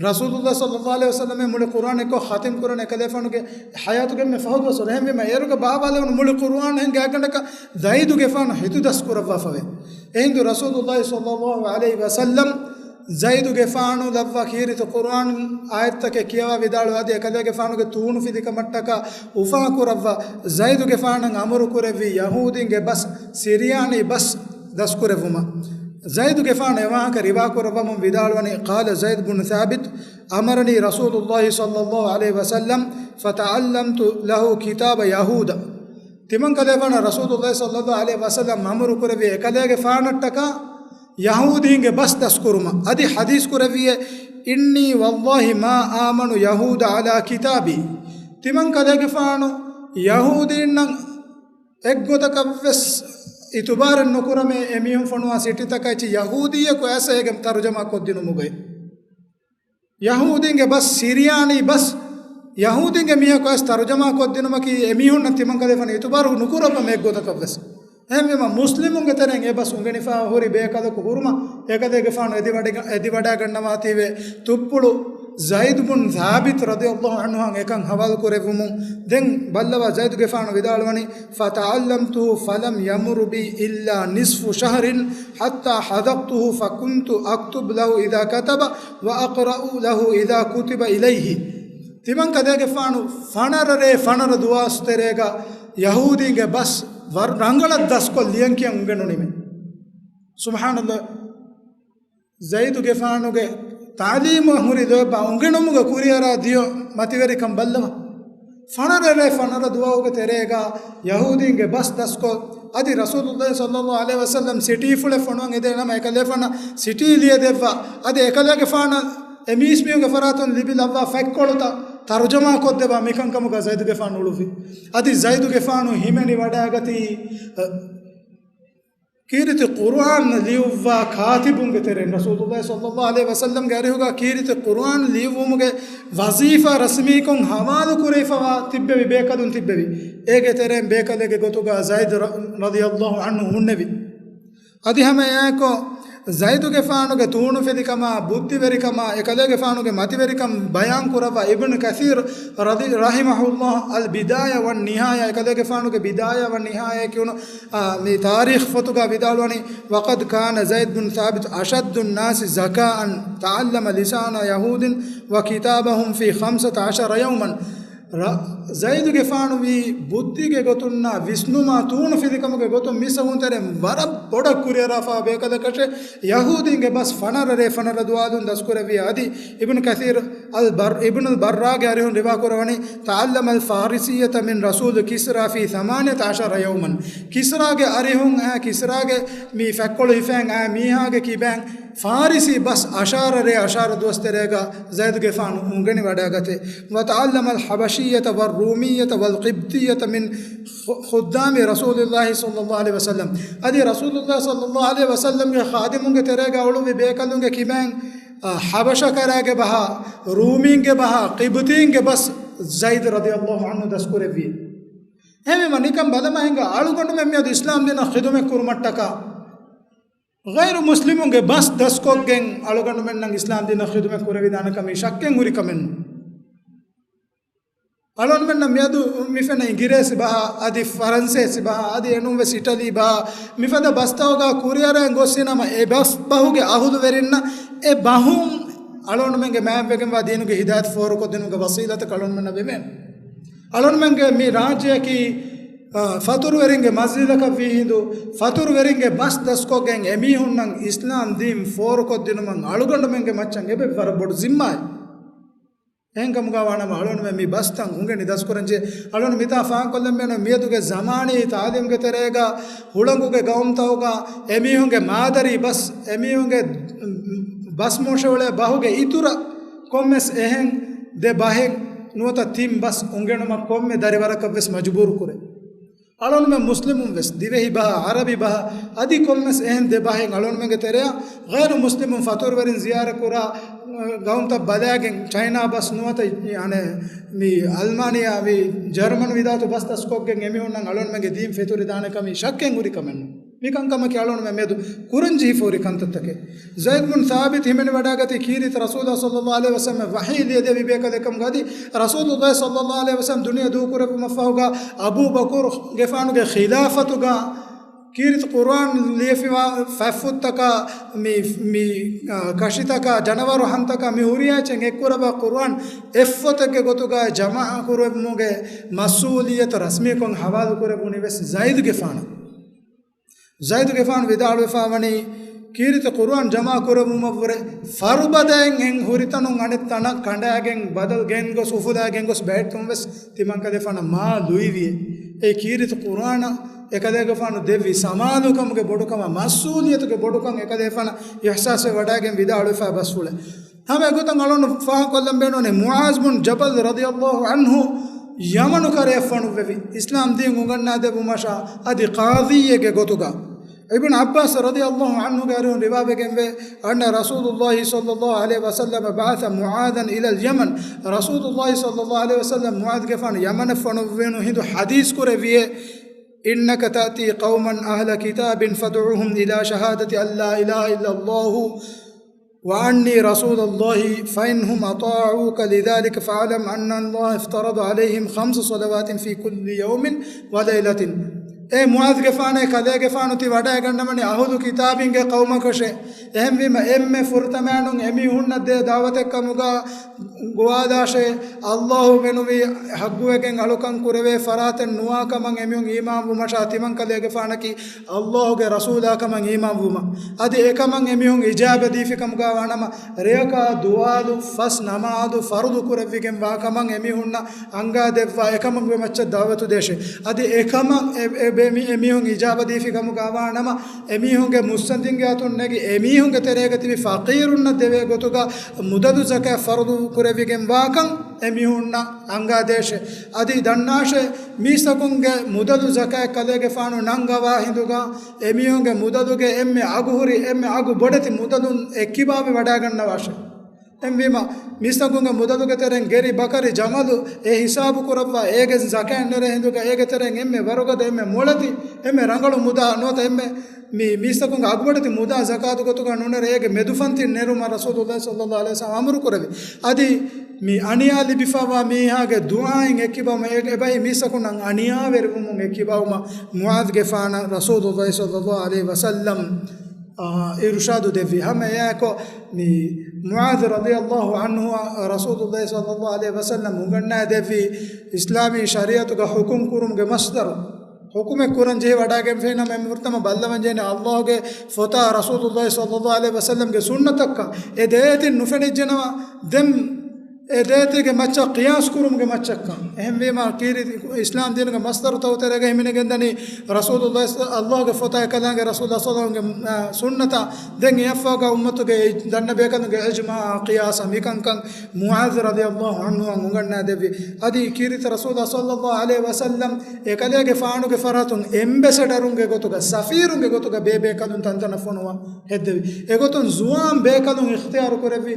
ރަސޫލުﷲ ޞައްލަﷲ ޢަލައިހި ވަސައްލަމަށް މުޅި ޤުރުއާން އެއްކޮށް ޚަތިމް ކުރަން އެކަލޭފާނުގެ ޙަޔާތުގެ އެންމެ ފަހު ދުވަސްވަރު. އެހެންވީމަ، އޭރުގެ ބާވާލެވުނު މުޅި ޤުރުއާން ހެން ގާތްގަނޑަކަށް ޒައިދުގެފާނު ހިތުދަސްކުރައްވާފަވޭ. އެހިނދު ރަސޫލުﷲ ޞައްލަﷲ ޢަލައިހި ވަސައްލަމް ޒައިދުގެފާނު ލައްވާ ކީރިތި ޤުރުއާން އާޔަތްތަކެއް ކިޔަވާ ވިދާޅުވި އަދި އެކަލޭގެފާނުގެ ތޫނުފިލިކަމަށްޓަކާ އުފާކުރައްވާ ޒައިދުގެފާނަށް އަމުރުކުރެއްވި ޔަހޫދީންގެ ބަސް، ސިރިޔާނީ ބަސް ދަސްކުރެއްވުމަށް. ޒައިދުގެފާނު އެވާހަކަ ރިވާކުރައްވަމުން ވިދާޅުވަނީ، قال زيد بن ثابت، أمرني رسول الله صلى الله عليه وسلم فتعلمت له كتاب يهود. ތިމަންކަލޭފާނަށް ރަސޫލުﷲ ޞައްލަﷲ ޢަލައިހި ވަސައްލަމް އަމުރު ކުރެއްވި އެކަލޭގެފާނަށްޓަކާ ޔަހޫދީންގެ ބަސް ދަސްކުރުމަށް. އަދި ޙަދީޘް ކުރެއްވިއޭ، إني والله ما آمن يهود على كتابي. ތިމަންކަލޭގެފާނު ޔަހޫދީންނަށް އެއްގޮތަކަށްވެސް އިތުބާރެއް ނުކުރަމޭ، އެމީހުން ފޮނުވާ ސިޓީތަކަށް އެއްޗެއް ޔަހޫދީއަކު އައިސް އޭގެ ތަރުޖަމާ ކޮށްދިނުމުގައި. ޔަހޫދީންގެ ބަސް، ސިރިޔާނީ ބަސް، ޔަހޫދީންގެ މީހަކު އައިސް ތަރުޖަމާ ކޮށްދިނުމަކީ އެމީހުންނަށް ތިމަންކަލޭފާނު އިތުބާރު ނުކުރައްވަމޭ އެއްގޮތަކަށްވެސް. އެހެންވީމަ، މުސްލިމުންގެ ތެރެއިން އެ ބަސް އުނގެނިފަ ހުރި ބޭކަލަކު ހުރުމަށް އެކަލޭގެފާނު އެދިވަޑިގަ-، އެދިވަޑައިގަންނަވާތީވެ ތުއްޕުޅު ޒައިދު ބުން ސާބިތު ރަޟިޔަﷲ ޢަންހުއަށް އެކަން ހަވާލު ކުރެއްވުމުން. ދެން ބައްލަވާ، ޒައިދުގެފާނު ވިދާޅުވަނީ، فتعلمته فلم يمر بي إلا نصف شهر حتى حذقته فكنت أكتب له إذا كتب وأقرأ له إذا كتب إليه. ތިމަންކަލޭގެފާނު ފަނަރަ ރޭ ފަނަރަ ދުވާސް ތެރޭގަ ޔަހޫދީންގެ ބަސް ވަރަށް ރަނގަޅަށް ދަސްކޮށް ލިޔަން ކިޔަން އުނގެނުނީމެ. ސުބްޙާނަﷲ. ޒައިދުގެފާނުގެ ތަޢުލީމަށް ހުރި ލޯތްބާ އުނގެނުމުގަ ކުރިއަރާ ދިޔަ މަތިވެރިކަން ބައްލަވާ. ފަނަރަ ރޭ ފަނަރަ ދުވަހުގެ ތެރޭގަ ޔަހޫދީންގެ ބަސް ދަސްކޮށް، އަދި ރަސޫލުﷲ ޞައްލަﷲ ޢަލައިހި ވަސައްލަމް ސިޓީފުޅެއް ފޮނުވަން އެދޭނަމަ، އެކަލޭފާނަށް ސިޓީ ލިޔެދެއްވާ، އަދި އެކަލޭގެފާނަށް އެ މީސްމީހުންގެ ފަރާތުން ލިބި ލައްވާ ފަތްކޮޅުތައް ތަރުޖަމާ ކޮށްދެއްވާ މިކަންކަމުގަ ޒައިދުގެފާނު އުޅުއްވި. އަދި ޒައިދުގެފާނު ހިމެނި ވަޑައިގަތީ، އަ، ކީރިތި ޤުރުއާން ލިޔުއްވާ ކާތިބުންގެ ތެރެއިން، ރަސޫލުﷲ ޞައްލަﷲ ޢަލައިހި ވަސައްލަމްގެ އަރިހުގަ ކީރިތި ޤުރުއާން ލިޔުއްވުމުގެ ވަޒީފާ ރަސްމީކޮށް ހަވާލު ކުރެވިފަވާ ތިއްބެވި ބޭކަލުން ތިއްބެވި. އޭގެ ތެރެއިން ބޭކަލެއްގެ ގޮތުގަ ޒައިދު ރަ-، ރަޟިޔަﷲ ޢަންހު ހުންނެވި. އަދި ހަމައެއާއެކު ޒައިދުގެފާނުގެ ތޫނުފިލިކަމާ، ބުއްދިވެރިކަމާ، އެކަލޭގެފާނުގެ މަތިވެރިކަން ބަޔާން ކުރައްވާ އިބްނު ކަޘީރު ރަޟި-، ރަޙިމަހުﷲ، އަލް ބިދާޔަ ވައް ނިހާޔާ، އެކަލޭގެފާނުގެ ބިދާޔާ ވައް ނިހާޔާ ކިޔުނު، އާ، މި ތާރީޚް ފޮތުގަ ވިދާޅުވަނީ، وقد كان زيد بن ثابت أشد الناس ذكاء تعلم لسان يهود وكتابهم في خمسة عشر يوما. ރަ-، ޒައިދުގެފާނުވީ ބުއްދިގެ ގޮތުންނާ ވިސްނުމާ ތޫނުފިލިކަމުގެ ގޮތުން މި ސަހުންތެރެ ވަރަށް ބޮޑަށް ކުރިއަރާފާ ބޭކަލަކަށެ، ޔަހޫދީންގެ ބަސް ފަނަރަ ރޭ ފަނަރަ ދުވާލުން ދަސްކުރެއްވި. އަދި އިބްނު ކަޘީރު އަލް ބަރް-، އިބްނުލް ބައްރާގެ އަރިހުން ރިވާކުރަވަނީ، تعلم الفارسية من رسول كسرى في ثمانية عشر يوما. ކިސްރާގެ އަރިހުން އައި، ކިސްރާގެ މި ފަތްކޮޅު ހިފައިން އައި މީހާގެ ކިބައިން ފާރިސީ ބަސް އަށާރަ ރޭ އަށާރަ ދުވަސް ތެރޭގަ ޒައިދުގެފާނު އުނގެނި ވަޑައިގަތޭ. وتعلم الحبشية والرومية والقبطية من خ-، خدام رسول الله صلى الله عليه وسلم. އަދި ރަސޫލުﷲ ޞައްލަﷲ ޢަލައިހި ވަސައްލަމްގެ ޚާދިމުންގެ ތެރޭގަ އުޅުއްވި ބޭކަލުންގެ ކިބައިން، އާ، ޙަބަޝަކަރާގެ ބަހާ، ރޫމީންގެ ބަހާ، ޤިބުތީންގެ ބަސް ޒައިދު ރަޟިޔަﷲ ޢަންހު ދަސްކުރެއްވި. އެހެންވީމަ ނިކަން ބަލަމާ ހިނގާ އަޅުގަނޑުމެން މިއަދު އިސްލާމް ދީނަށް ޚިދުމަތް ކުރުމަށްޓަކާ ޣައިރު މުސްލިމުންގެ ބަސް ދަސްކޮށްގެން އަޅުގަނޑުމެންނަށް އިސްލާމް ދީނަށް ޚިދުމަތް ކުރެވިދާނެ ކަމީ ޝައްކެއް ހުރި ކަމެއް ނޫން. އަޅުގަނޑުމެންނަށް މިއަދު މި ފެންނަ އިނގިރޭސި ބަހާ، އަދި ފަރަންސޭސި ބަހާ، އަދި އެނޫންވެސް އިޓަލީ ބަހާ، މިފަދަ ބަސްތަކުގަ ކުރިއަރައިގެން ގޮއްސިނަމަ، އެ ބަސް ބަހުގެ އަހުލުވެރިންނަށް އެ ބަހުން އަޅުގަނޑުމެންގެ މާތްވެގެންވާ ދީނުގެ ހިދާޔަތް ފޯރުކޮށްދިނުމުގެ ވަސީލަތަކަށް އަޅުގަނޑުމެންނަށް ވެވޭނެ. އަޅުގަނޑުމެންގެ މި ރާއްޖެއަކީ، އާ، ފަތުރުވެރިންގެ މަންޒިލަކަށް ވީހިނދު، ފަތުރުވެރިންގެ ބަސް ދަސްކޮށްގެން އެމީހުންނަށް އިސްލާމް ދީން ފޯރުކޮށްދިނުމަށް އަޅުގަނޑުމެންގެ މައްޗަށް އެބަ ވަރަށް ބޮޑު ޒިންމާއެއް. އެހެންކަމުގަ ވާނަމަ އަޅުގަނޑުމެން މި ބަސްތައް އުނގެނި ދަސްކުރަންޖެހޭ. އަޅުގަނޑު މިތާ ފާހަގަކޮށްލަން ބޭނުން މިއަދުގެ ޒަމާނީ ތާލީމުގެ ތެރޭގަ ހުޅަނގުގެ ގައުމުތަކުގަ އެމީހުންގެ މާދަރީ ބަސް، އެމީހުންގެ ބަސް މޫށަ އުޅޭ ބަހުގެ އިތުރަށް ކޮންމެސް އެހެން ދެ ބަހެއް ނުވަތަ ތިން ބަސް އުނގެނުމަށް ކޮންމެ ދަރިވަރަކަށްވެސް މަޖުބޫރު ކުރޭ. އަޅުގަނޑުމެން މުސްލިމުން ވެސް، ދިވެހި ބަހާ، ޢަރަބި ބަހާ، އަދި ކޮންމެސް އެހެން ދެ ބަހެއް އަޅުގަނޑުމެންގެ ތެރެއަށް ޣައިރު މުސްލިމުން ފަތުރުވެރިން ޒިޔާރަތް ކުރާ، އަ، ގައުމުތައް ބަލައިގެން، ޗައިނާ ބަސް ނުވަތަ، އަނެއް، މި އަލްމާނިއާ، މި ޖަރުމަން ވިލާތު ބަސް ދަސްކޮށްގެން އެމީހުންނަށް އަޅުގަނޑުމެންގެ ދީން ފެތުރިދާނެ ކަމީ ޝައްކެއް ހުރި ކަމެއް ނޫން. މި ކަންކަމަކީ އަޅުގަނޑުމެން މިއަދު ކުރަންޖެހިފަ ހުރި ކަންތައްތަކެއް. ޒައިދު ބުން ސާބިތު ހިމެނިވަޑައިގަތީ ކީރިތި ރަސޫލާ ޞައްލައްލާހު ޢަލައިހި ވަސައްލަމަށް ވަޙީ ލިޔެދެވި ބޭކަލެއް ކަމުގައި. އަދި ރަސޫލުﷲ ޞައްލައްލާހު ޢަލައިހި ވަސައްލަމް ދުނިޔެ ދޫކުރެއްވުމަށްފަހުގަ އަބޫ ބަކުރުގެފާނުގެ ޚިލާފަތުގަ ކީރިތި ޤުރުއާން ލިޔެފިވާ ފަތްފުށްތަކާ މި، މި، އާ، ކަށިތަކާ ޖަނަވަރު ހަންތަކާ މި ހުރިހާ އެއްޗެއް އެއްކުރައްވާ ޤުރުއާން އެއްފޮތެއްގެ ގޮތުގަ ޖަމާޢަތް ކުރެއްވުމުގެ މަސްއޫލިއްޔަތު ރަސްމީކޮށް ޙަވާލު ކުރެއްވުނީ ވެސް ޒައިދުގެފާނަށް. ޒައިދުގެފާނު ވިދާޅުވެފާވަނީ، ކީރިތި ޤުރުއާން ޖަމާ ކުރެއްވުމަށްވުރެ ފަރުބަދައިން އެން ހުރިތަނުން އަނެއް ތަނަށް ކަނޑާގެން ބަދަލު ގެންގޮސް އުފުލާގެން ގޮސް ބައެއްޓުން ވެސް ތިމަންކަލޭފާނަށް މާ ލުއިވިއޭ. އެ ކީރިތި ޤުރުއާނަށް އެކަލޭގެފާނު ދެއްވި ސަމާލުކަމުގެ ބޮޑުކަމާ މަސްއޫލިއްޔަތުގެ ބޮޑުކަން އެކަލޭފާނަށް އިޙްސާސްވެ ވަޑައިގެން ވިދާޅުވެފާ ބަސްފުޅެއް. ހަމަ އެގޮތަށް އަޅުން ފާހަގަކޮށްލަން ބޭނުންވަނީ މުޢާޒް ބުން ޖަބަލް ރަޟިޔަﷲ ޢަންހު ޔަމަނު ކަރަޔަށް ފޮނުއްވެވި، އިސްލާމް ދީން އުނގަންނާދެއްވުމަށާ އަދި ޤާޟީއެއްގެ ގޮތުގަ. އިބްނު ޢައްބާސް ރަޟިޔަﷲ ޢަންހުގެ އަރިހުން ރިވާވެގެންވޭ، أن رسول الله صلى الله عليه وسلم بعث معاذا إلى اليمن. ރަސޫލުﷲ ޞައްލަﷲ ޢަލައިހި ވަސައްލަމް މުޢާޛްގެފާނު ޔަމަނަށް ފޮނުއްވުނު ހިނދު ޙަދީޘް ކުރެއްވިއޭ، إنك تأتي قوما أهل كتاب فادعهم إلى شهادة أن لا إله إلا الله وأني رسول الله، فإن هم أطاعوك لذلك فاعلم أن الله افترض عليهم خمس صلوات في كل يوم وليلة. އޭ މުޢާޛްގެފާނޭ، ކަލޭގެފާނު ތި ވަޑައިގަންނަވަނީ އަހުލު ކިތާބީންގެ ޤައުމަކަށޭ. އެހެންވީމަ، އެންމެ ފުރަތަމައިނުން އެމީހުންނަށް ދޭ ދަޢުވަތެއްކަމުގަ ގޮވާލާށޭ، ﷲ މެނުވީ ޙައްޤުވެގެން އަޅުކަން ކުރެވޭ ފަރާތެއް ނުވާކަމަށް އެމީހުން އީމާންވުމަށާ ތިމަންކަލޭގެފާނަކީ ﷲގެ ރަސޫލާކަމަށް އީމާންވުމަށް. އަދި އެކަމަށް އެމީހުން އިޖާބަ ދީފިކަމުގަ ވާނަމަ، ރެޔަކާ ދުވާލު ފަސް ނަމާދު ފަރުޟު ކުރެއްވިގެން ވާކަމަށް އެމީހުންނަށް އަންގާދެއްވާ އެކަމުގެ މައްޗަށް ދަޢުވަތު ދޭށޭ. އަދި އެކަމަށް އެ، އެ، އެ، މި، އެމީހުން އިޖާބަ ދީފިކަމުގަ ވާނަމަ، އެމީހުންގެ މުއްސަނދިންގެ އަތުން ނެގި އެމީހުންގެ ތެރޭގަ ތިބި ފަޤީރުންނަށް ދެވޭ ގޮތުގަ މުދަލު ޒަކާތް ފަރުޟު ކުރެވިގެން ވާކަން އެމީހުންނަށް އަންގާދޭށޭ. އަދި ދަންނާށޭ، މީސްތަކުންގެ މުދަލު ޒަކާތް ކަލޭގެފާނު ނަންގަވާ ހިނދުގަ އެމީހުންގެ މުދަލުގެ އެންމެ އަގުހުރި، އެންމެ އަގު ބޮޑެތި މުދަލުން އެއްކިބާވެ ވަޑައިގަންނަވާށޭ. އެހެންވީމަ، މީސްތަކުންގެ މުދަލުގެ ތެރެއިން ގެރި، ބަކަރި، ޖަމަލު އެ ހިސާބު ކުރައްވާ، އޭގެ ޒަކާތް ނެރޭ ހިނދުގަ އޭގެ ތެރެއިން އެންމެ ވަރުގަދަ، އެންމެ މޮޅެތި، އެންމެ ރަނގަޅު މުދާ ނުވަތަ އެންމެ މި މީސްތަކުންގެ އަގުބޮޑެތި މުދާ ޒަކާތު ގޮތުގަ ނުނެރެ އޭގެ މެދުފަންތިން ނެރުމަށް ރަސޫލުﷲ ޞައްލަﷲ ޢަލައިހި ވަސައްލަމް އަމުރު ކުރެވި. އަދި މި އަނިޔާ ލިބިފައިވާ މީހާގެ ދުޢާއިން އެއްކިބައުމަށް އެ، އެބަހީ މީސްތަކުންނަށް އަނިޔާވެރިވުމުން އެއްކިބައުމަށް މުޢާޛްގެފާނަށް ރަސޫލުﷲ ޞައްލަﷲ ޢަލައިހި ވަސައްލަމް، އާ، އިރުޝާދު ދެއްވި. ހަމަ އެއާއެކު މި މުޢާޛް ރަޟިޔަﷲ ޢަންހު ރަސޫލުﷲ ޞައްލަﷲ ޢަލައިހި ވަސައްލަމް އުނގަންނާދެއްވި އިސްލާމީ ޝަރީޢަތުގަ ޙުކުމް ކުރުމުގެ މަޞްދަރު. ޙުކުމެއް ކުރަން ޖެހި ވަޑައިގެންފިނަމަ އެންމެ ފުރަތަމަ ބައްލަވަން ޖެހޭނެ ﷲގެ ފޮތާ ރަސޫލުﷲ ޞައްލަﷲ ޢަލައިހި ވަސައްލަމްގެ ސުންނަތަކަށް. އެ ދޭތިން ނުފެނިއްޖެނަމަ ދެން އެ ދޭތީގެ މައްޗަށް ޤިޔާސް ކުރުމުގެ މައްޗަށްކަން. އެހެންވީމަ، ކީރިތި އިސްލާމް ދީނުގެ މަޞްދަރު ތައުތެރޭގަ ހިމެނިގެންދަނީ ރަސޫލުﷲ، ﷲގެ ފޮތާ އެކަލާނގެ ރަސޫލު ޞައްލަﷲ ޢަލައިހި ވަސައްލަމްގެ، އާ، ސުންނަތާ. ދެން އެއަށްފަހުގަ އުއްމަތުގެ ދަންނަ ބޭކަލުންގެ އިޖްމާޢާ ޤިޔާސާ މިކަންކަން މުޢާޛް ރަޟިޔަﷲ ޢަންހުއަށް އުނގަންނާދެއްވި. އަދި ކީރިތި ރަސޫލާ ޞައްލަﷲ ޢަލައިހި ވަސައްލަމް އެކަލޭގެފާނުގެ ފަރާތުން އެމްބެސެޑަރުންގެ ގޮތުގަ، ސަފީރުންގެ ގޮތުގަ ބޭބޭކަލުން ތަންތަނަށް ފޮނުވާ ހެއްދެވި. އެގޮތުން ޒުވާން ބޭކަލުން އިޚްތިޔާރު ކުރެއްވި.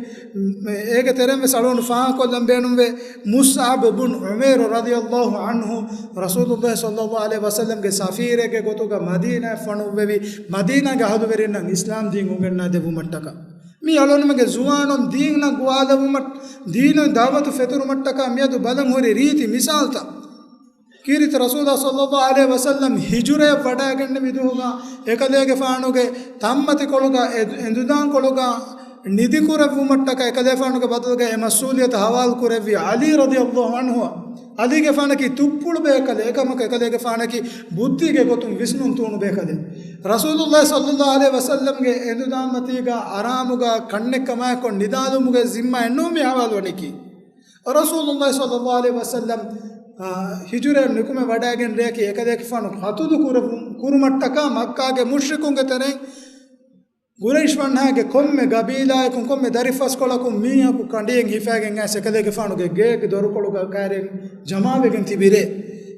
އޭގެ ތެރެއިން ވެސް އަޅުގަނޑު ފާހަގަކޮށްލަން ބޭނުންވޭ، މުޞްޢަބް ބުން ޢުމޭރު ރަޟިޔަﷲ ޢަންހު ރަސޫލުﷲ ޞައްލަﷲ ޢަލައިހި ވަސައްލަމްގެ ސަފީރެއްގެ ގޮތުގަ މަދީނާއަށް ފޮނުއްވެވި، މަދީނާގެ އަހުލުވެރިންނަށް އިސްލާމް ދީން އުނގެންނާ ދެއްވުމަށްޓަކާ. މި އަޅުގަނޑުމެންގެ ޒުވާނުން ދީނަށް ގޮވާލެވުމަށް، ދީނު ދަޢުވަތު ފެތުރުމަށްޓަކާ މިއަދު ބަލަން ހުރި ރީތި މިސާލްތައް. ކީރިތި ރަސޫލާ ޞައްލަﷲ ޢަލައިހި ވަސައްލަމް ހިޖުރަޔަށް ވަޑައިގެންނެވި ދުވަހުގަ އެކަލޭގެފާނުގެ ތަންމަތިކޮޅުގަ އެ، އެނދުދާންކޮޅުގަ ނިދިކުރެއްވުމަށްޓަކާ އެކަލޭފާނުގެ ބަދަލުގަ އެ މަސްއޫލިއްޔަތު ހަވާލު ކުރެއްވި ޢަލީ ރަޟިޔަﷲ ޢަންހުއަށް. ޢަލީގެފާނަކީ ތުއްޕުޅު ބޭކަލެއް، އެކަމަކު އެކަލޭގެފާނަކީ ބުއްދީގެ ގޮތުން ވިސްނުން ތޫނު ބޭކަލެއް. ރަސޫލުﷲ ޞައްލަﷲ ޢަލައިހި ވަސައްލަމްގެ އެނދުދާންމަތީގަ އަރާމުގަ ކަންނެއްކަމާއެކު ނިދާލުމުގެ ޒިންމާއެއް ނޫން މި ހަވާލުވަނީކީ. ރަސޫލުﷲ ޞައްލަﷲ ޢަލައިހި ވަސައްލަމް، އާ، ހިޖުރައަށް ނިކުމެ ވަޑައިގެން ރެއަކީ އެކަލޭގެފާނު ޤަތުލު ކުރަ-، ކުރުމަށްޓަކާ މައްކާގެ މުޝްރިކުންގެ ތެރެއިން ޤުރައިޝް ވަންހާގެ ކޮންމެ ގަބީލާއަކުން ކޮންމެ ދަރިފަސްކޮޅަކުން މީހަކު ކަނޑިއެއް ހިފައިގެން އައިސް އެކަލޭގެފާނުގެ ގޭގެ ދޮރުކޮޅުގަ ކައިރިން ޖަމާވެގެން ތިބި ރޭ.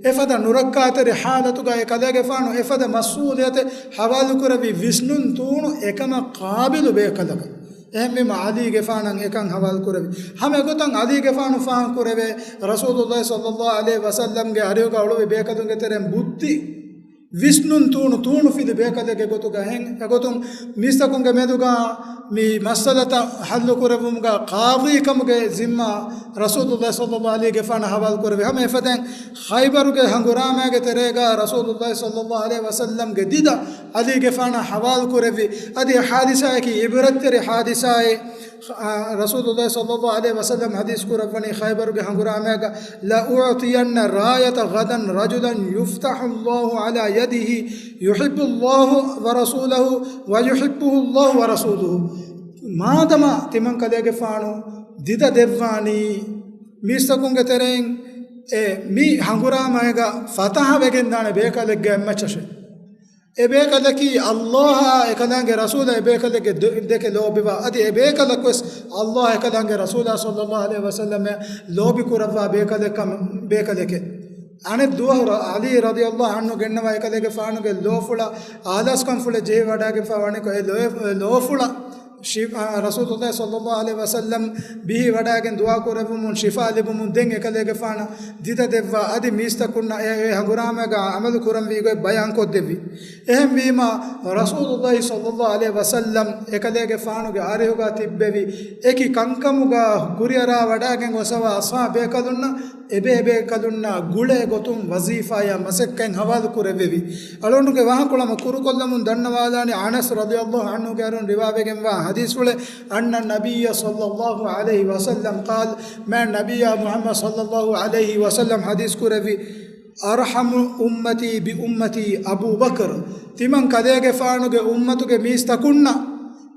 އެފަދަ ނުރައްކާތެރި ޙާލަތުގަ އެކަލޭގެފާނު އެފަދަ މަސްއޫލިއްޔަތެއް ހަވާލުކުރެއްވި ވިސްނުން ތޫނު އެކަމަށް ޤާބިލު ބޭކަލަކަށް. އެހެންވީމަ ޢަލީގެފާނަށް އެކަން ހަވާލުކުރެވި. ހަމަ އެގޮތަށް ޢަލީގެފާނު ފާހަގަކުރެވޭ، ރަސޫލުﷲ ޞައްލަﷲ ޢަލައިހި ވަސައްލަމްގެ އަރިހުގަ އުޅުއްވި ބޭކަލުންގެ ތެރެއިން ބުއްދި ވިސްނުން ތޫނު، ތޫނު ފިލި ބޭކަލެއްގެ ގޮތުގަ ހެން. އެގޮތުން މީސްތަކުންގެ މެދުގަ މި މައްސަލަތައް ހައްލު ކުރެއްވުމުގަ ޤާޟީ ކަމުގެ ޒިންމާ ރަސޫލުﷲ ޞައްލަﷲ ޢަލައިހި ވަސައްލަމަށް ޙަވާލު ކުރެއްވި. ހަމަ އެފަދައިން ޚައިބަރުގެ ހަނގުރާމައިގެ ތެރޭގަ ރަސޫލުﷲ ޞައްލަﷲ ޢަލައިހި ވަސައްލަމްގެ ދިދަ ޢަލީގެފާނަށް ޙަވާލު ކުރެއްވި. އަދި އެ ޙާދިސާއަކީ ޢިބްރަތްތެރި ޙާދިސާއެއް. އާ، ރަސޫލުﷲ ޞައްލަﷲ ޢަލައިހި ވަސައްލަމް ޙަދީޘް ކުރައްވަނީ ޚައިބަރުގެ ހަނގުރާމައިގަ، "لأعطين الراية غدا رجلا يفتح الله على يده يحب الله ورسوله ويحبه الله ورسوله." މާދަމާ ތިމަން ކަލޭގެފާނު ދިދަ ދެއްވާނީ މީސްތަކުންގެ ތެރެއިން އެ މި ހަނގުރާމައިގަ ފަތަޙަ ވެގެންދާނެ ބޭކަލެއްގެ އެއްމައްޗަށޭ. އެ ބޭކަލަކީ އައްލާހާ އެކަލާނގެ ރަސޫލާ އެ ބޭކަލެއްގެ ދެ-، ދެކެ ލޯބިވާ، އަދި އެ ބޭކަލަކުވެސް އައްލާހް އެކަލާނގެ ރަސޫލާ ޞައްލަﷲ ޢަލައިހި ވަސައްލަމަށް ލޯބި ކުރައްވާ ބޭކަލެއް ކަމަށް، ބޭކަލެކޭ. އަނެއް ދުވަހު ރަ-، ޢަލީ ރަޟިޔަﷲ ޢަންހު ގެންނަވާ އެކަލޭގެފާނުގެ ލޯފުޅަށް އާލާސްކަންފުޅެއް ޖެހިވަޑައިގެންފާ ވަނިކޮށް، އެ ލޯ-، އެ ލޯފުޅަށް ޝި-، އާ، ރަސޫލުﷲ ޞައްލަﷲ ޢަލައިހި ވަސައްލަމް ބިހި ވަޑައިގެން ދުޢާ ކުރެއްވުމުން ޝިފާ ލިބުމުން ދެން އެކަލޭގެފާނަށް ދިދަ ދެއްވާ، އަދި މީސްތަކުންނަށް އެ، އެ ހަނގުރާމައިގަ ޢަމަލު ކުރަންވީ ގޮތް ބަޔާންކޮށްދެއްވި. އެހެންވީމަ، ރަސޫލުﷲ ޞައްލަﷲ ޢަލައިހި ވަސައްލަމް އެކަލޭގެފާނުގެ އަރިހުގަ ތިއްބެވި އެކި ކަންކަމުގަ ކުރިއަރާ ވަޑައިގެން ގޮސް އައިސް ބޭކަލުންނަށް އެބޭބޭކަލުންނާ ގުޅޭ ގޮތުން ވަޒީފާޔާ މަސައްކަތް ހަވާލު ކުރެއްވެވި. އަޅުގަނޑުގެ ވާހަކަކޮޅަށް ކުރުކޮށްލަމުން ދަންނަވާލާނީ އަނަސް ރަޟިޔަﷲ ޢަންހުގެ އަރުން ރިވާވެގެންވާ ޙަދީޘްފުޅެއް، أن النبي صلى الله عليه وسلم قال، މާތް ނަބިއްޔާ މުޙައްމަދު ޞައްލަﷲ ޢަލައިހި ވަސައްލަމް ޙަދީޘް ކުރެއްވި، أرحم أمتي بأمتي أبو بكر، ތިމަން ކަލޭގެފާނުގެ އުއްމަތުގެ މީސްތަކުންނަށް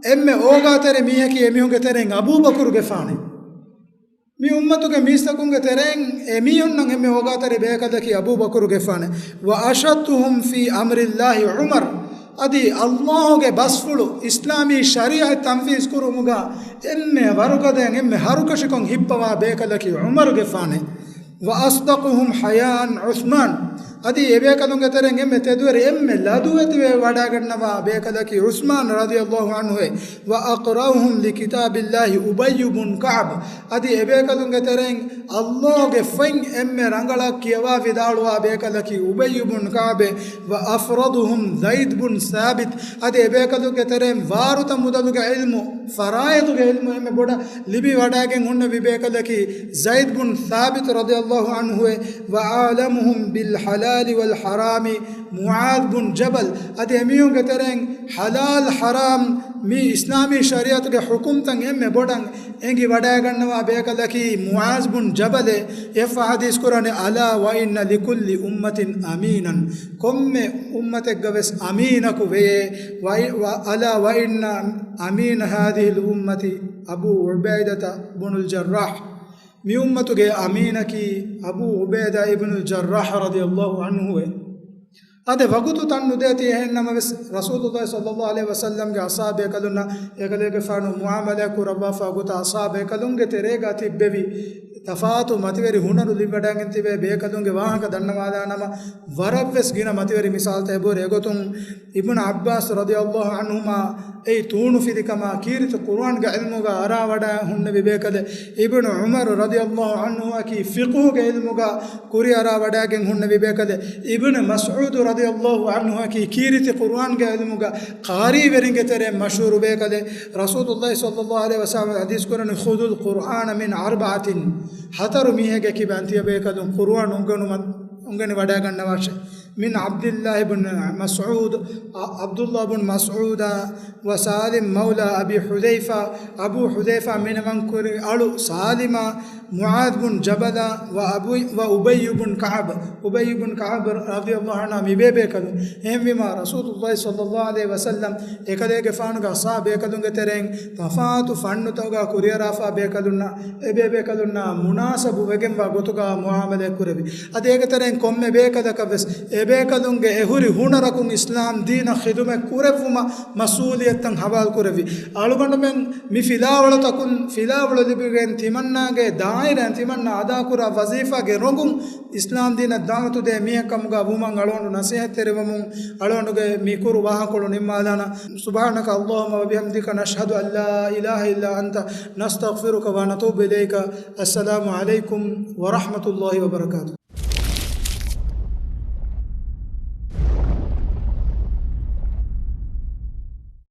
އެންމެ އޯގާތެރި މީހަކީ އެމީހުންގެ ތެރެއިން އަބޫބަކުރުގެފާނޭ. މި އުއްމަތުގެ މީސްތަކުންގެ ތެރެއިން އެމީހުންނަށް އެންމެ އޯގާތެރި ބޭކަލަކީ އަބޫބަކުރުގެފާނޭ. وأشدهم في أمر الله عمر، އަދި އައްލާހުގެ ބަސްފުޅު އިސްލާމީ ޝަރީޢަތް ތަންފީޒު ކުރުމުގަ އެންމެ ވަރުގަދައިން އެންމެ ހަރުކަށިކޮށް ހިއްޕަވާ ބޭކަލަކީ ޢުމަރުގެފާނޭ. وأصدقهم حياء عثمان، އަދި އެބޭކަލުންގެ ތެރެއިން އެންމެ ތެދުވެރި، އެންމެ ލަދުވެތިވެ ވަޑައިގަންނަވާ ބޭކަލަކީ ޢުސްމާން ރަޟިޔަﷲ ޢަންހުއޭ. وأقرأهم لكتاب الله أبي بن كعب، އަދި އެބޭކަލުންގެ ތެރެއިން އައްލާހުގެ ފޮތް އެންމެ ރަނގަޅަށް ކިޔަވާ ވިދާޅުވާ ބޭކަލަކީ އުބައްޔު ބުން ކަޢުބޭ. وأفرضهم زيد بن ثابت، އަދި އެބޭކަލުންގެ ތެރެއިން ވާރުތަ މުދަލުގެ ޢިލްމު، ފަރާއިޟުގެ ޢިލްމު އެންމެ ބޮޑަށް ލިބި ވަޑައިގެން ހުންނެވި ބޭކަލަކީ ޒައިދް ބުން ސާބިތު ރަޟިޔަﷲ ޢަންހުއޭ. وأعلمهم بالحلال والحرام معاذ بن جبل، އަދި އެމީހުންގެ ތެރެއިން ޙަލާލް ޙަރާމް މި އިސްލާމީ ޝަރީޢަތުގެ ޙުކުމްތައް އެންމެ ބޮޑަށް އެނގި ވަޑައިގަންނަވާ ބޭކަލަކީ މުޢާޛް ބުން ޖަބަލޭ. އެއަށްފަހު ޙަދީޘް ކުރާނެ، ألا وإن لكل أمة أمينا، ކޮންމެ އުއްމަތެއްގަވެސް އަމީނަކު ވެޔޭ. ވައި-، ވަ-، ألا وإن أمين هذه الأمة أبو عبيدة بن الجراح، މި އުއްމަތުގެ އަމީނަކީ އަބޫ ޢުބައިދާ އިބްނުލް ޖައްރާޙް ރަޟިޔަﷲ ޢަންހުއޭ. އާދެ، ވަގުތު ތަން ނުދޭތީ. އެހެން ނަމަވެސް، ރަސޫލުﷲ ޞައްލަﷲ ޢަލައިހި ވަސައްލަމްގެ އަޞްޙާބޭކަލުންނަށް އެކަލޭގެފާނު މުޢާމަލާތް ކުރައްވާފަ ގޮތަށް އަޞްޙާބޭކަލުންގެ ތެރޭގަ ތިއްބެވި ތަފާތު މަތިވެރި ހުނަރު ލިބިވަޑައިގެން ތިބޭ ބޭކަލުންގެ ވާހަކަ ދަންނަވާލާނަމަ، ވަރަށްވެސް ގިނަ މަތިވެރި މިސާލުތައް އެބަހުރި. އެގޮތުން އިބްނު ޢައްބާސް ރަޟިޔަﷲ ޢަންހުމާ އެއީ ތޫނުފިލިކަމާ ކީރިތި ޤުރުއާންގެ ޢިލްމުގަ އަރާވަޑައި ހުންނެވި ބޭކަލެއް. އިބްނު ޢުމަރު ރަޟިޔަﷲ ޢަންހުއަކީ ފިޤުހުގެ ޢިލްމުގަ ކުރިއަރާ ވަޑައިގެން ހުންނެވި ބޭކަލެއް. އިބްނު މަސްޢޫދު ރަޟިޔަﷲ ޢަންހުއަކީ ކީރިތި ޤުރުއާންގެ ޢިލްމުގަ ޤާރީވެރިންގެ ތެރެއިން މަޝްހޫރު ބޭކަލެއް. ރަސޫލުﷲ ޞައްލަﷲ ޢަލައިހި ވަސައްލަމަ ޙަދީޘް ކުރަނީ، خذوا القرآن من أربعة، ހަތަރު މީހެއްގެ ކިބައިން ތިޔަބޭކަލުން ޤުރުއާން އުނގަނުމަށް، އުނގެނި ވަޑައިގަންނަވާށޭ. من عبد الله بن مسعود، ޢަ-، ޢަބްދުﷲ ބުން މަސްޢޫދާ، وسالم مولى أبي حذيفة، އަބޫ ޙުޛައިފާ މިނިވަންކުރި އަޅު ސާލިމާ، މުޢާޛް ބުން ޖަބަލާ، ވައުބައްޔު، ވައުބައްޔު ބުން ކަޢުބް، އުބައްޔު ބުން ކަޢުބް ރަޟިޔަﷲ ޢަންހު މި ބޭބޭކަލުން. އެހެންވީމާ، ރަސޫލުﷲ ޞައްލަﷲ ޢަލައިހި ވަސައްލަމް އެކަލޭގެފާނުގެ އަޞްޙާބޭކަލުންގެ ތެރެއިން ތަފާތު ފަންނުތަކުގަ ކުރިއަރާފާ ބޭކަލުންނާ، އެބޭބޭކަލުންނާ މުނާސަބު ވެގެންވާ ގޮތުގަ މުޢާމަލާތް ކުރެވި. އަދި އޭގެ ތެރެއިން ކޮންމެ ބޭކަލަކަށްވެސް އެބޭކަލުންގެ އެހުރި ހުނަރަކުން އިސްލާމް ދީނަށް ޚިދުމަތް ކުރެއްވުމަށް މަސްއޫލިއްޔަތުތައް ޙަވާލު ކުރެވި. އަޅުގަނޑުމެން މި ފިލާވަޅުތަކުން، ފިލާވަޅު ލިބިގެން ތިމަންނާގެ ދާއިރާއިން ތިމަންނާ އަދާކުރާ ވަޒީފާގެ ރޮނގުން އިސްލާމް ދީނަށް ދަޢުވަތު ދޭ މީހެއް ކަމުގަ ވުމަށް އަޅުގަނޑު ނަޞޭޙަތްތެރިވަމުން އަޅުގަނޑުގެ މި ކުރު ވާހަކަކޮޅު ނިންމާލާނަން. سبحانك اللهم وبحمدك، نشهد أن لا إله إلا أنت، نستغفرك ونتوب إليك. السلام عليكم ورحمة الله وبركاته.